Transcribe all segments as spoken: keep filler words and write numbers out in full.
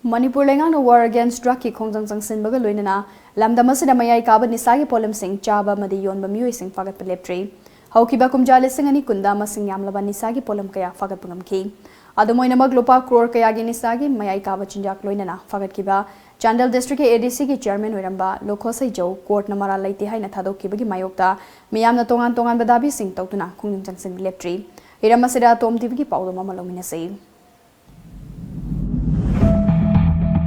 ꯃꯅꯤꯄꯨꯔ ꯂꯩꯉꯥꯛꯅ War Against Drugꯀꯤ ꯈꯣꯡꯖꯪ ꯆꯪꯁꯤꯟꯕꯒ ꯂꯣꯏꯅꯅ ꯂꯝꯗꯝ ꯑꯁꯤꯗ ꯃꯌꯥꯏ ꯀꯥꯕ ꯅꯤꯁꯥꯒꯤ ꯄꯣꯠꯂꯝꯁꯤꯡ ꯆꯥꯕ ꯑꯃꯗꯤ ꯌꯣꯟꯕ ꯃꯤꯑꯣꯏꯁꯤꯡ ꯐꯥꯒꯠꯄ ꯂꯦꯞꯇ꯭ꯔꯤ꯫ ꯍꯧꯈꯤꯕ ꯀꯨꯝꯖꯥ ꯂꯤꯁꯤꯡ ꯑꯅꯤ ꯀꯨꯟꯗ ꯃꯁꯤꯡ ꯌꯥꯝꯂꯕ ꯅꯤꯁꯥꯒꯤ ꯄꯣꯠꯂꯝ ꯀꯌꯥ ꯐꯥꯒꯠꯄ ꯉꯝꯈꯤ꯫ ꯑꯗꯨꯝ ꯑꯣꯏꯅꯃꯛ, ꯂꯨꯄꯥ ꯀ꯭ꯔꯣꯔ ꯀꯌꯥꯒꯤ ꯅꯤꯁꯥꯒꯤ ꯃꯌꯥꯏ ꯀꯥꯕ ꯆꯤꯟꯖꯥꯛ ꯂꯣꯏꯅꯅ ꯐꯥꯒꯠꯈꯤꯕ ꯆꯥꯟꯗꯦꯜ ꯗꯤꯁꯇ꯭ꯔꯤꯛꯀꯤ ADCꯒꯤ ꯆꯤꯌꯔꯃꯦꯟ ꯑꯣꯏꯔꯝꯕ ꯂꯨꯈꯣ ꯁꯩꯖꯧ ꯀꯣꯔꯠꯅ ꯃꯔꯥꯜ ꯂꯩꯇꯦ ꯍꯥꯏꯅ ꯊꯥꯗꯣꯛꯈꯤꯕꯒꯤ ꯃꯥꯌꯣꯛꯇ ꯃꯤꯌꯥꯝꯅ ꯇꯣꯉꯥꯟ ꯇꯣꯉꯥꯟꯕ ꯗꯥꯕꯤꯁꯤꯡ ꯇꯧꯗꯨꯅ ꯈꯣꯡꯖꯪ ꯆꯪꯁꯤꯟꯕ ꯂꯦꯞꯇ꯭ꯔꯤ꯫ ꯏꯔꯝ ꯑꯁꯤꯗ ꯇꯣꯝ ꯇꯤꯚꯤꯒꯤ ꯄꯥꯎꯗꯝ ꯑꯃ ꯂꯧꯃꯤꯟꯅꯁꯤ꯫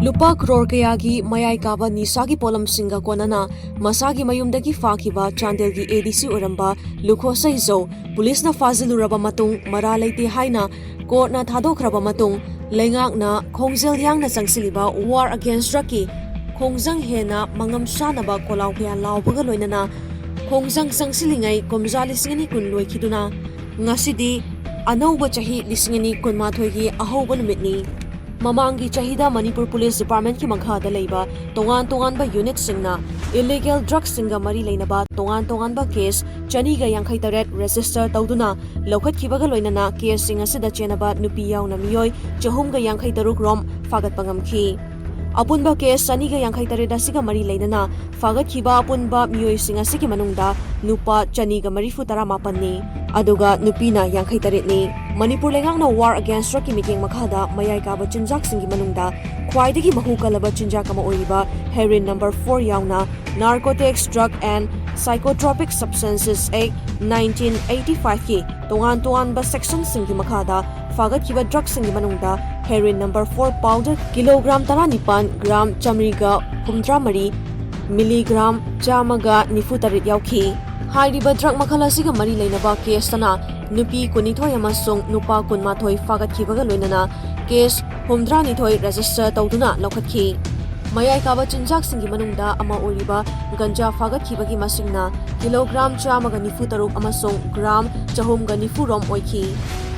ꯂꯨꯄꯥ ꯀ꯭ꯔꯣꯔ ꯀꯌꯥꯒꯤ ꯃꯌꯥꯏ ꯀꯥꯕ ꯅꯤꯁꯥꯒꯤ ꯄꯣꯠꯂꯝꯁꯤꯡꯒ ꯀꯣꯟꯅꯅ ꯃꯁꯥꯒꯤ ꯃꯌꯨꯝꯗꯒꯤ ꯐꯥꯈꯤꯕ ꯆꯥꯟꯗꯦꯜꯒꯤ ADC ꯑꯣꯏꯔꯝꯕ ꯂꯨꯈꯣ ꯁꯩꯖꯧ ꯄꯨꯂꯤꯁꯅ ꯐꯥꯖꯤꯜꯂꯨꯔꯕ ꯃꯇꯨꯡ ꯃꯔꯥꯜ ꯂꯩꯇꯦ ꯍꯥꯏꯅ ꯀꯣꯔꯠꯅ ꯊꯥꯗꯣꯛꯈ꯭ꯔꯕ ꯃꯇꯨꯡ, ꯂꯩꯉꯥꯛꯅ ꯈꯣꯡꯖꯦꯜ ꯌꯥꯡꯅ ꯆꯪꯁꯤꯜꯂꯤꯕ War Against Drugꯀꯤ ꯈꯣꯡꯖꯪ ꯍꯦꯟꯅ ꯃꯉꯝ ꯁꯥꯅꯕ ꯀꯣꯂꯥꯎ ꯀꯌꯥ ꯂꯥꯎꯕꯒ ꯂꯣꯏꯅꯅ ꯈꯣꯡꯖꯪ ꯆꯪꯁꯤꯜꯂꯤꯉꯩ ꯀꯨꯝꯖꯥ ꯂꯤꯁꯤꯡ ꯑꯅꯤ ꯀꯨꯟ ꯂꯣꯏꯈꯤꯗꯨꯅ ꯉꯁꯤꯗꯤ ꯑꯅꯧꯕ ꯆꯍꯤ ꯂꯤꯁꯤꯡ ꯑꯅꯤ ꯀꯨꯟꯃꯥꯊꯣꯏꯒꯤ ꯑꯍꯧꯕ ꯅꯨꯃꯤꯠꯅꯤ꯫ ꯃꯃꯥꯡꯒꯤ ꯆꯍꯤꯗ ꯃꯅꯤꯄꯨꯔ ꯄꯨꯂꯤꯁ ꯗꯤꯄꯥꯔꯠꯃꯦꯟꯠꯀꯤ ꯃꯈꯥꯗ ꯂꯩꯕ ꯇꯣꯉꯥꯟ ꯇꯣꯉꯥꯟꯕ ꯌꯨꯅꯤꯠꯁꯤꯡꯅ ꯏꯂꯤꯒꯦꯜ ꯗ꯭ꯔꯒꯁꯤꯡꯒ ꯃꯔꯤ ꯂꯩꯅꯕ ꯇꯣꯉꯥꯟ ꯇꯣꯉꯥꯟꯕ ꯀꯦꯁ ꯆꯅꯤꯒ ꯌꯥꯡꯈꯩ ꯇꯔꯦꯠ ꯔꯦꯖꯤꯁꯇꯔ ꯇꯧꯗꯨꯅ ꯂꯧꯈꯠꯈꯤꯕꯒ ꯂꯣꯏꯅꯅ ꯀꯦꯁꯁꯤꯡ ꯑꯁꯤꯗ ꯆꯦꯟꯅꯕ ꯅꯨꯄꯤ ꯌꯥꯎꯅ ꯃꯤꯑꯣꯏ ꯆꯍꯨꯝꯒ ꯌꯥꯡꯈꯩ ꯇꯔꯨꯛ ꯔꯣꯝ ꯐꯥꯒꯠꯄ ꯉꯝꯈꯤ꯫ ꯑꯄꯨꯟꯕ ꯀꯦꯁ ꯆꯅꯤꯒ ꯌꯥꯡꯈꯩ ꯇꯔꯦꯠ ꯑꯁꯤꯒ ꯃꯔꯤ ꯂꯩꯅꯅ ꯐꯥꯒꯠꯈꯤꯕ ꯑꯄꯨꯟꯕ ꯃꯤꯑꯣꯏꯁꯤꯡ ꯑꯁꯤꯒꯤ ꯃꯅꯨꯡꯗ ꯅꯨꯄꯥ ꯆꯅꯤꯒ ꯃꯔꯤꯐꯨ ꯇꯔꯥ ꯃꯥꯄꯟꯅꯤ, ꯑꯗꯨꯒ ꯅꯨꯄꯤꯅ ꯌꯥꯡꯈꯩ ꯇꯔꯦꯠꯅꯤ꯫ ꯃꯅꯤꯄꯨꯔ ꯂꯩꯉꯥꯛꯅ War Against Drugꯀꯤ ꯃꯤꯠꯌꯦꯡ ꯃꯈꯥꯗ ꯃꯌꯥꯏ ꯀꯥꯕ ꯆꯤꯟꯖꯥꯛꯁꯤꯡꯒꯤ ꯃꯅꯨꯡꯗ ꯈ꯭ꯋꯥꯏꯗꯒꯤ ꯃꯍꯨ ꯀꯜꯂꯕ ꯆꯤꯟꯖꯥꯛ ꯑꯃ ꯑꯣꯏꯔꯤꯕ heroin number four ꯌꯥꯎꯅ Narcotics, Drug and Psychotropic Substances Act nineteen eighty fiveꯀꯤ ꯇꯣꯉꯥꯟ ꯇꯣꯉꯥꯟꯕ ꯁꯦꯛꯁꯟꯁꯤꯡꯒꯤ ꯃꯈꯥꯗ ꯐꯥꯒꯠꯈꯤꯕ ꯗ꯭ꯔꯒꯁꯤꯡꯒꯤ ꯃꯅꯨꯡꯗ heroin number four powder kilogram ꯇꯔꯥꯅꯤꯄꯥꯟ, ꯒ꯭ꯔꯥꯝ ꯆꯥꯃꯔꯤꯒ ꯍꯨꯝꯗ꯭ꯔꯥ ꯃꯔꯤ, ꯃꯤꯂꯤꯒ꯭ꯔꯥꯝ ꯆꯥꯝꯃꯒ ꯅꯤꯐꯨ ꯇꯔꯦꯠ ꯌꯥꯎꯈꯤ꯫ ꯍꯥꯏꯔꯤꯕ ꯗ꯭ꯔꯒ ꯃꯈꯜ ꯑꯁꯤꯒ ꯃꯔꯤ ꯂꯩꯅꯕ ꯀꯦꯁꯇꯅ ꯅꯨꯄꯤ ꯀꯨꯟꯅꯤꯊꯣꯏ ꯑꯃꯁꯨꯡ ꯅꯨꯄꯥ ꯀꯨꯟꯃꯥꯊꯣꯏ ꯐꯥꯒꯠꯈꯤꯕꯒ ꯂꯣꯏꯅꯅ ꯀꯦꯁ ꯍꯨꯝꯗ꯭ꯔꯥꯅꯤꯊꯣꯏ ꯔꯦꯖꯤꯁꯇꯔ ꯇꯧꯗꯨꯅ ꯂꯧꯈꯠꯈꯤ꯫ ꯃꯌꯥꯏ ꯀꯥꯕ ꯆꯤꯟꯖꯥꯛꯁꯤꯡꯒꯤ ꯃꯅꯨꯡꯗ ꯑꯃ ꯑꯣꯏꯔꯤꯕ ꯒꯟꯖꯥ ꯐꯥꯒꯠꯈꯤꯕꯒꯤ ꯃꯁꯤꯡꯅ ꯀꯤꯂꯣꯒ꯭ꯔꯥꯝ ꯆꯥꯝꯃꯒ ꯅꯤꯐꯨ ꯇꯔꯨꯛ ꯑꯃꯁꯨꯡ ꯒ꯭ꯔꯥꯝ ꯆꯍꯨꯝꯒ ꯅꯤꯐꯨ ꯔꯣꯝ ꯑꯣꯏꯈꯤ꯫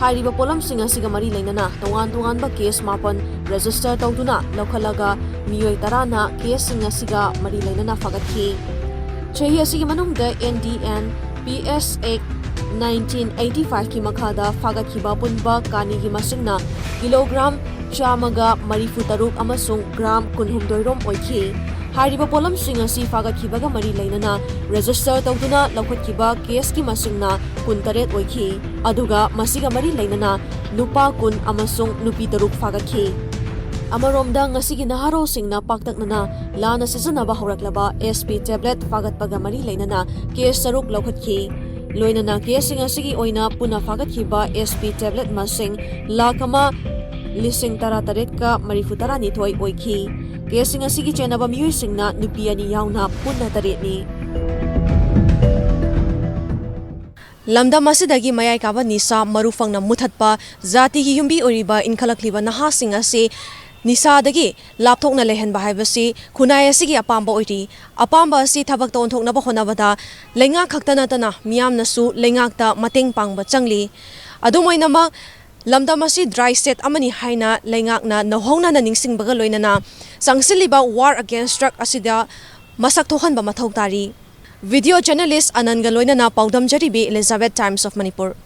ꯍꯥꯏꯔꯤꯕ ꯄꯣꯠꯂꯝꯁꯤꯡ ꯑꯁꯤꯒ ꯃꯔꯤ ꯂꯩꯅꯅ ꯇꯣꯉꯥꯟ ꯇꯣꯉꯥꯟꯕ ꯀꯦꯁ ꯃꯥꯄꯟ ꯔꯦꯖꯤꯁꯇꯔ ꯇꯧꯗꯨꯅ ꯂꯧꯈꯠꯂꯒ ꯃꯤꯑꯣꯏ ꯇꯔꯥꯅ ꯀꯦꯁꯁꯤꯡ ꯑꯁꯤꯒ ꯃꯔꯤ ꯂꯩꯅꯅ ꯐꯥꯒꯠꯈꯤ꯫ ꯆꯍꯤ ꯑꯁꯤꯒꯤ ꯃꯅꯨꯡꯗ N D N P S Act nineteen eighty fiveꯀꯤ ꯃꯈꯥꯗ ꯐꯥꯒꯠꯈꯤꯕ ꯑꯄꯨꯟꯕ ꯀꯥꯅꯤꯒꯤ ꯃꯁꯤꯡꯅ ꯀꯤꯂꯣꯒ꯭ꯔꯥꯝ ꯆꯥꯝꯃꯒ ꯃꯔꯤꯐꯨ ꯇꯔꯨꯛ ꯑꯃꯁꯨꯡ ꯒ꯭ꯔꯥꯝ ꯀꯨꯟꯍꯨꯝꯗꯣꯏ ꯔꯣꯝ ꯑꯣꯏꯈꯤ꯫ ꯍꯥꯏꯔꯤꯕ ꯄꯣꯠꯂꯝꯁꯤꯡ ꯑꯁꯤ ꯐꯥꯒꯠꯈꯤꯕꯒ ꯃꯔꯤ ꯂꯩꯅꯅ ꯔꯦꯖꯤꯁꯇꯔ ꯇꯧꯗꯨꯅ ꯂꯧꯈꯠꯈꯤꯕ ꯀꯦꯁꯀꯤ ꯃꯁꯤꯡꯅ ꯀꯨꯟꯇꯔꯦꯠ ꯑꯣꯏꯈꯤ꯫ ꯑꯗꯨꯒ ꯃꯁꯤꯒ ꯃꯔꯤ ꯂꯩꯅꯅ ꯅꯨꯄꯥ ꯀꯨꯟ ꯑꯃꯁꯨꯡ ꯅꯨꯄꯤ ꯇꯔꯨꯛ ꯐꯥꯒꯠꯈꯤ꯫ ꯑꯃꯔꯣꯝꯗ, ꯉꯁꯤꯒꯤ ꯅꯍꯥꯔꯣꯜꯁꯤꯡꯅ ꯄꯥꯛꯇꯛꯅꯅ ꯂꯥꯟꯅ ꯁꯤꯖꯤꯟꯅꯕ ꯍꯧꯔꯛꯂꯕ SP tablet ꯐꯥꯒꯠꯄꯒ ꯃꯔꯤ ꯂꯩꯅꯅ ꯀꯦꯁ ꯇꯔꯨꯛ ꯂꯧꯈꯠꯈꯤ꯫ ꯂꯣꯏꯅꯅ ꯀꯦꯁꯁꯤꯡ ꯑꯁꯤꯒꯤ ꯑꯣꯏꯅ ꯄꯨꯟꯅ ꯐꯥꯒꯠꯈꯤꯕ SP tablet ꯃꯁꯤꯡ ꯂꯥꯈ ꯑꯃ ꯂꯤꯁꯤꯡ ꯇꯔꯥꯇꯔꯦꯠꯀ ꯃꯔꯤꯐꯨ ꯇꯔꯥꯅꯤꯊꯣꯏ ꯑꯣꯏꯈꯤ꯫ ꯀꯦꯁꯁꯤꯡ ꯑꯁꯤꯒꯤ ꯆꯦꯟꯅꯕ ꯃꯤꯑꯣꯏꯁꯤꯡꯅ ꯅꯨꯄꯤ ꯑꯅꯤ ꯌꯥꯎꯅ ꯄꯨꯟꯅ ꯇꯔꯦꯠꯅꯤ꯫ ꯂꯝꯗꯝ ꯑꯁꯤꯗꯒꯤ ꯃꯌꯥꯏ ꯀꯥꯕ ꯅꯤꯁꯥ ꯃꯔꯨ ꯐꯪꯅ ꯃꯨꯊꯠꯄ, ꯖꯥꯇꯤꯒꯤ ꯌꯨꯝꯕꯤ ꯑꯣꯏꯔꯤꯕ ꯏꯟꯈꯠꯂꯛꯂꯤꯕ ꯅꯍꯥꯁꯤꯡ ꯑꯁꯤ ꯅꯤꯁꯥꯗꯒꯤ ꯂꯥꯞꯊꯣꯛꯅ ꯂꯩꯍꯟꯕ ꯍꯥꯏꯕꯁꯤ ꯈꯨꯟꯅꯥꯏ ꯑꯁꯤꯒꯤ ꯑꯄꯥꯝꯕ ꯑꯣꯏꯔꯤ꯫ ꯑꯄꯥꯝꯕ ꯑꯁꯤ ꯊꯕꯛꯇ ꯑꯣꯟꯊꯣꯛꯅꯕ ꯍꯣꯠꯅꯕꯗ ꯂꯩꯉꯥꯛ ꯈꯛꯇ ꯅꯠꯇꯅ ꯃꯤꯌꯥꯝꯅꯁꯨ ꯂꯩꯉꯥꯛꯇ ꯃꯇꯦꯡ ꯄꯥꯡꯕ ꯆꯪꯂꯤ꯫ ꯑꯗꯨꯝ ꯑꯣꯏꯅꯃꯛ, ꯂꯝꯗꯝ ꯑꯁꯤ dry state ꯑꯃꯅꯤ ꯍꯥꯏꯅ ꯂꯩꯉꯥꯛꯅ ꯅꯧꯍꯧꯅꯅ ꯅꯤꯡꯁꯤꯡꯕꯒ ꯂꯣꯏꯅꯅ ꯆꯪꯁꯤꯜꯂꯤꯕ war against drug ꯑꯁꯤꯗ ꯃꯁꯛ ꯊꯣꯛꯍꯟꯕ ꯃꯊꯧ ꯇꯥꯔꯤ꯫ Video journalist ꯑꯅꯟꯒ ꯂꯣꯏꯅꯅ ꯄꯥꯎꯗꯝꯖꯔꯤꯕꯤ Elizabeth, Times of Manipur꯫